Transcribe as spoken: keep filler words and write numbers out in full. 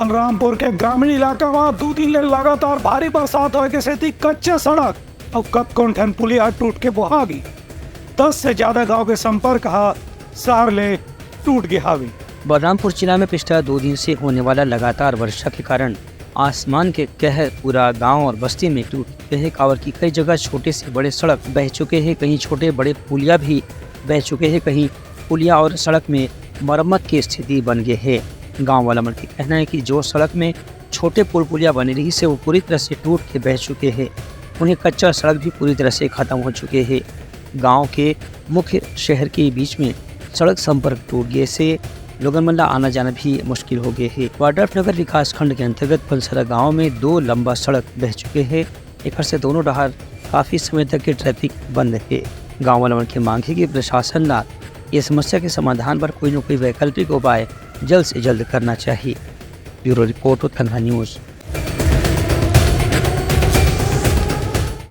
बलरामपुर के ग्रामीण इलाका म दू दिन ले लगातार भारी बरसात होए के सेती कच्चा सड़क अउ कतकोन ठन पुलिया टूट के बोहा गे। दस से ज्यादा गांव के संपर्क ह सार ले टूट गे हावे। बलरामपुर जिला में पिछला दो दिन से होने वाला लगातार वर्षा के कारण आसमान के कहर पूरा गांव और बस्ती में टूट गए हैं। कावर की कई जगह छोटे से बड़े सड़क बह चुके हैं, कहीं छोटे बड़े पुलिया भी बह चुके हैं, कहीं पुलिया और सड़क में मरम्मत की स्थिति बन गई है। गांव वाला मन के कहना है कि जो सड़क में छोटे पुल पुलिया बने रहिस हे, वो पूरी तरह से टूट के बह चुके हैं। उन्हें कच्चा सड़क भी पूरी तरह से खत्म हो चुके हैं। गांव के मुख्य शहर के बीच में सड़क संपर्क टूट गए से लोगन मन ला आना जाना भी मुश्किल हो गए है। वाड्रफनगर विकासखंड के अंतर्गत पनसरा गांव में दो लंबा सड़क बह चुके हैं। एकर से दोनों डहार काफी समय तक के ट्रैफिक बंद है। गांव वाला मन के मांग है कि प्रशासन ला ये समस्या के समाधान बर कोई न कोई वैकल्पिक उपाय जल्द से जल्द करना चाहिए। Bureau report, Uttarakhand news.